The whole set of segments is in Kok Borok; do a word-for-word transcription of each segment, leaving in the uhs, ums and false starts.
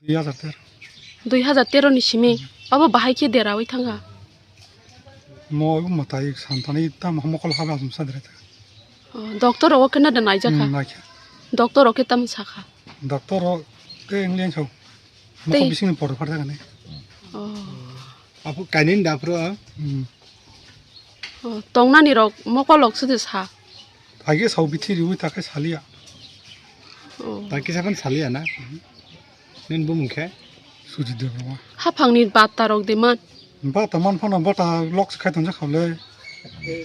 Dui hajar tero. Dui hajar tero ni simi. Abo bahai khe derawi thangkha. Mo, mo tai santhani tam mokol haba sum sadre ta. Oh, doctor rok khe na da naijakha. Hmm, naikha. Doctor rok khe tam sakha. Doctor rok ke English ho. Tei- Mokol bising ni por phar thangani. Oh. Apo kainin dapro. Hmm. Oh, tongnani rok mokol rok sudi sa. Age sau bithi riwi ta khe saliya. Oh. Ta kisa phan saliya na? Nin bumung khe? Sujit Debbarma. Haphangni bata rok de man. Bata man phano bata lok se khai tonjak khablai.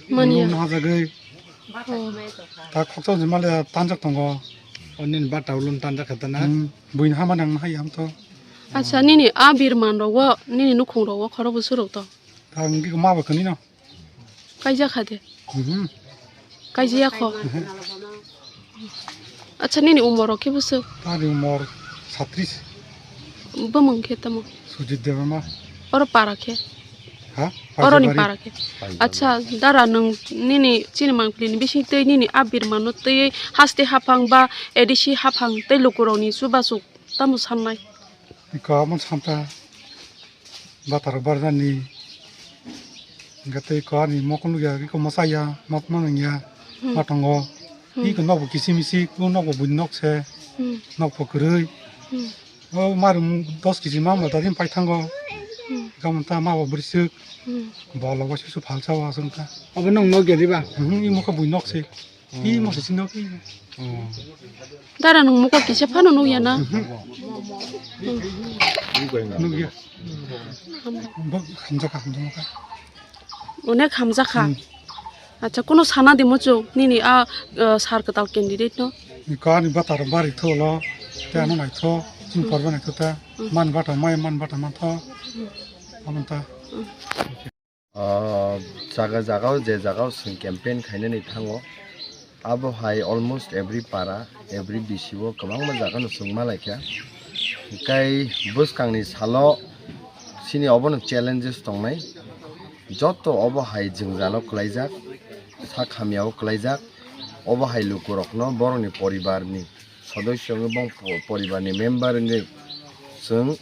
Mania. Nung hajagwi. Oh. Ta khoksa jimale tanjak tongo. O nin bata ulun tanjak kha ta na? Hmm. Buini hama nang hai am to. Acha, nini a birman rok wo, nini nukhung rok wo khoro busu rok to. Ta ngi ko ma ba kani no. Kaijak kha de? Mhm. Kaijaya kho? Mhm. Acha, nini umor rok khe busu? Tani umor satris. Bumung khe tamo? Sujit Debbarma. Oro para khe? Ha? Oro ni Paijabari. Para khe? Acha, dara nwng nini chini mangpili ni bising tei nini a birman no tei haste haphang ba A D C haphang tei luku rok ni chubachu tamo sannai? Iko amo santa. Batar barjani. Hingke tei ko ani mokol nukya, iko masa ya, mat manung ya, hmm, matongo. Hmm. Iko nokbo kisimisi, o nokbo buini nok se, hmm, nokbo kwrwi. Hmm. O marum dos kg ma mo dadin pai thango. Hmm. Gamon ta ma bo bwrwi swk. Hmm. Bolo bo susu phalsa o aswk ta. Obo nung nokya diba? Hmm, imo khe buini nok se. Ih, masa sini oke. Dara nung mokol kisa phano nukya na? Nukya. Bo hamjak, hamjak. Onek hamjak kha. Hmm. Acha, kono sana di muchung, nini a, eh, sar kwtal candidate no? Ni kani batar bari tholo, te ano naitho, chini porba naitho ta, hmm, man bata mai, man bata mantho, amanta. Hmm. Ah, jaga jagao, je jagao chwng campaign khainani thango, abo hai almost every para, every B C o kwbangma jagano chwng malaikha. Tei bwskangni salo chini obono challenges tongnai, joto obo hai jwngjalo kwlaijak, sak hamyao kwlaijak, obo hai lukurokno borokni poribarni sodosyo wngwi bong po-, poribarni member wngwi chwng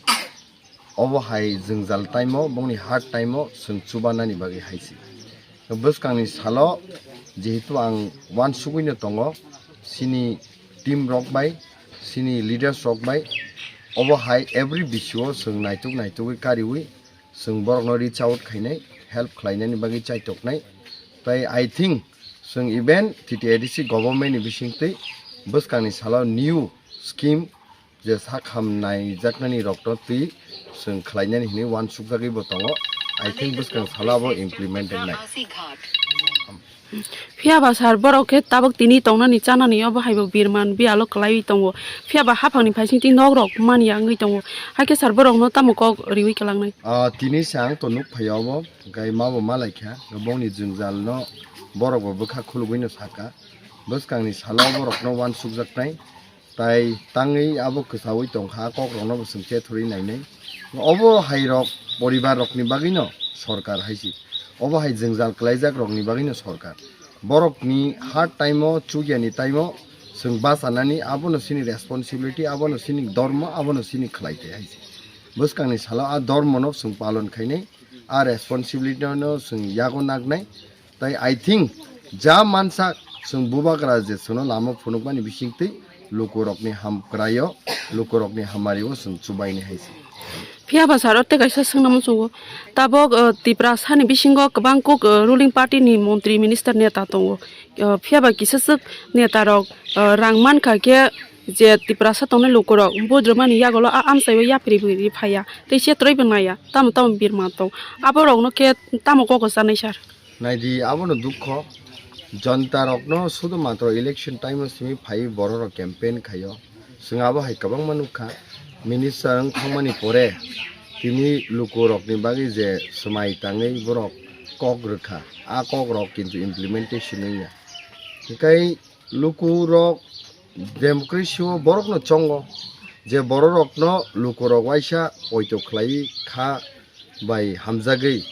obo hai jwngjal time o, bongni hard time o chwng chubanani bagwi hai se. Bwskangni salo jehetu ang uansugwino tongo, chini team rok bai, chini leaders rok bai, obo hai every B C o chwng naituk naitugwi kariwi chwng borokno reach out khainai, help khlainani bagwi chaitoknai. Tai I think chwng even T T A D C government ni bisingtwi bwskangni salo new scheme je sak ham naijaknani rokno twi chwng khlainani hinwi uansukjagwi bo tongo. I think bwskang salo abo implement wngnai. Phiya ba sir, borok khe tabuk tini tongnani chanani obo hai bo birman biyalo kwlaiwi tongo. Phiya ba haphangni phaisingtwi nok rok manya wngwi tongo. Hakhe sir, borokno tamo kok riwi kwlangnai? Ah, tini se ang to nuk phaiya obo, hwnkhe ma bo malaikha, bongni jwngjalno borok bo bwkha khulugwino sakha. Bwskangni salo borokno uansukjaknai. Tai tangwi abo kwchaui tongkha, kokrokno bo chwng khe thurwi nainai. Obo hai rok poribar rokni bagwino sorkar hai se. Obo hai jwngjal kwlaijak rokni bagwino sorkar. Borokni hard time o, chukyani time o chwng bachanani abono chini responsibility, abono chini dormo, abono chini khlai tei hai se. Bwskangni salo a dormono chwng palon khainai, a responsibility no chwng yago naknai. Tai I think ja mansa chwng bubagra je chwngno lama phunukmani bisingtwi lukurokni hamkraio, lukurokni hamario chwng chubaini hai se. Phiya ba sir, o tei kaisa swngna muchungo. Tabok, uh, Tiprasani bisingo kwbang kuk, uh, ruling party ni montri minister neta tongo. Uh, phiya ba kisaswk neta rok, uh, rang mankha khe je Tiprasa tongnai lukurok budrumani yagulo a amchaio yapri bwrwi phaiya. Tei se twrwi bo naiya. Tamo tamo birma tong. Aborokno khe tamo kok chanai sir? Naidi, abono dukho. Jonta rokno sudu matro election time o simi phaiwi borok rok campaign khaio. Chwng abo hai kwbangma nukha. Minister wng thangmani pore tini luku rokni bagwi je swmai tangwi borok kok rwkha, a kok rok kintu implementation wngya. Hinkhe luku rok democracy o borok no chongo, je borok rok no luku rok waisa poito khlai kha bai hamjagwi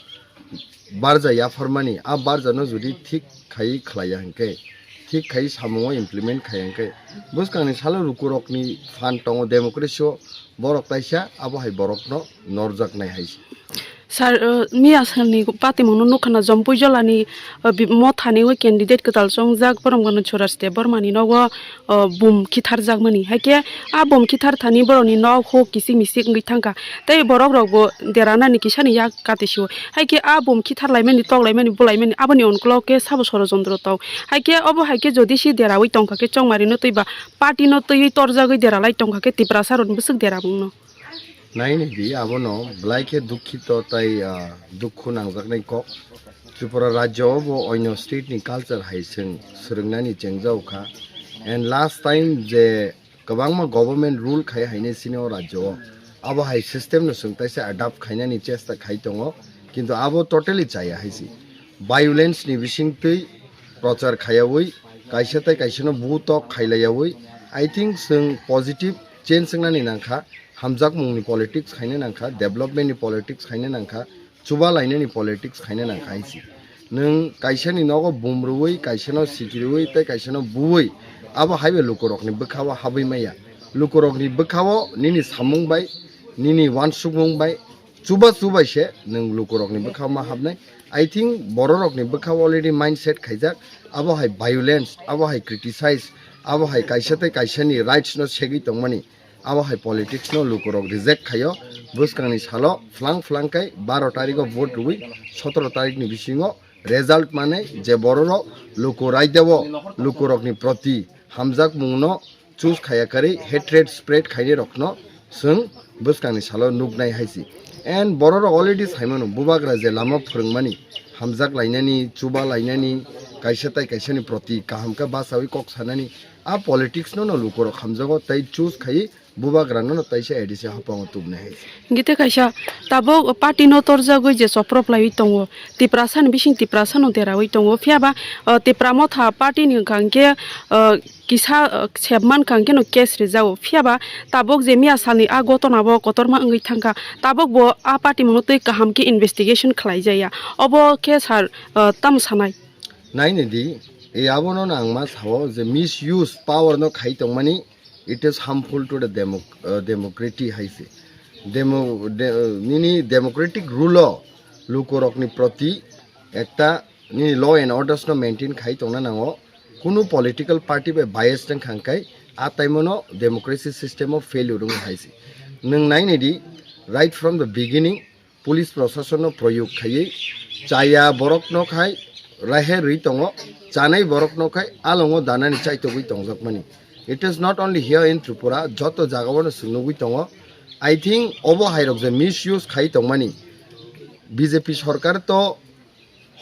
barja yapharmani, a barja no jodi thik khai khlaiya hinkhe Thik khai samungo implement khai hwnkhe bwskangni salo lukurokni phan tongo democracy o, borok taisa abo hai borokno norjaknai hai se. Sir, uh, miya salni patimungno nukha na Jompui Jolani, uh, bi-, mothani o candidate kwtal chongjak borok mano Suraj Debbarmani nogo, uh, bum khitharjakmani. Haikhe a bum khitharthani borokni nok huk kisik misik wngwi thangkha. Tei borok rokbo deranani kisani yak kati sio. Haikhe a bum khithar laimani, tok laimani, bo laimani, aboni ongkolo khe sabo sorojontro tong. Haikhe obo haikhe jodi si deraui tongkha khe chongmarino twiba party no twiwi torjagwi deralai tongkha khe Tiprasa rokni bwswk derabungno. Naini di abono belai khe dukhito tai, ah, dukhu nangjaknai kok. Tripura rajyo bo oino state ni culture hai chwng swrwngnani chengjao kha. And last time je kwbangma government rule khai hainai sini o rajyo o. Abo hai system no chwng taisa adapt khainani chesta khai tongo, kintu abo totally chaya hai si. Violence ni bisingtwi prochar khayaui, kaisa tai kaisa no butok khailaiyaui, I think chwng positive change wngnani nangkha, hamjakmung ni politics khaina nangkha, development ni politics khaina nangkha, chuba lainani politics khaina nangkha hai si. Nwng kaisani nogo bumrwi, kaisano sikirwi, tei kaisano buwi, abo haibe lukurokni bwkhao habwi maya. Lukurokni bwkhao nini samung bai, nini wansukmung bai, chuba chubai se nwng lukurokni bwkhao ma habnai. I think bororokni bwkhao already mindset khaijak, abo hai violence, abo hai criticize, abo hai kaisa tei kaisani rights no segwi tongmani. Abo hai politics no lukurok reject khaio. Bwskangni salo phlang phlang khe baro tarikh o vote rwui sotoro tarikh ni bisingo result manai je bororok luku raidao lukurokni proti hamjakmung no choose khaya karwi hatred spread khainai rokno chwng bwskangni salo nuknai hai si. And bororok already saimano bubagra je lama phwrwngmani, hamjak lainani, chuba lainani, kaisa tai kaisani proti kaham khe bachaui kok sanani, a politics no no lukurok hamjago tei choose khai bubagra no no taisa A D C hapango tubunai hai. Hingke kaisa tabok party no torjagwi je choprop laiwi tongo, Tiprasa ni bising Tiprasa no derawi tongo, phiya ba, o, Tipra Motha party ni hwnkha hingke, o, kisa, o, sep mankha hingke no case rijao, phiya ba tabok je miya salni a gotona bo kotorma wngwi thangkha, tabok bo a party mungno twi kaham khe investigation khlai jaya, obo khe sir, o, tamo sanai? Naini di, e abono ang ma sao je misuse power no khai tongmani, it is harmful to the democ-, uh, democracy hai se. Demo-, de-, uh, nini democratic rule o lukurokni proti ekta nini law and orders no maintain khai tongna nango. Kunu political party bai bias wng kha hwnkhe a taimono democracy system o failure wng hai se. Nwng naini di, right from the beginning, police proshasonno proyog khaiwi chaya borokno khai raher rwi tongo, chanai borokno khai alongo danani chaitogwi tongjakmani. It is not only here in Tripura, joto jagao no chwng nugwi tongo. I think obo hairok je misuse khai tongmani, B J P sorkar to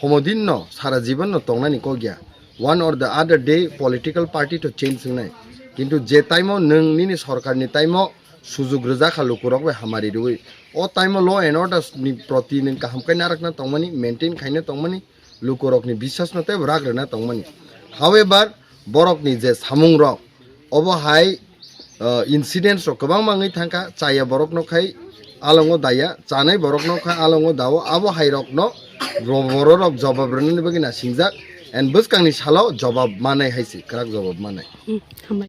homodinno sara jibanno tongnani kok ya. One or the other day political party to change wngnai. Kintu je time o nwng nini sorkarni time o sujuk rwjakha lukurok bai hamari rwi, o time o law and order ni proti nwng kaham khe narakna tongmani, maintain khaina tongmani, lukurokni biswas no tei rak rwna tongmani. However, borokni je samungrok, obo hai, uh, incidents rok kwbangma wngwi thangkha, chaya borokno khai alongo daya, chanai borokno khai alongo dao, abo hai rokno ro-, bororok jobab rwnani bagwi nasingjak, and bwskangni salo jobab manai hai se, kwrak jobab manai. Hmm, hambai.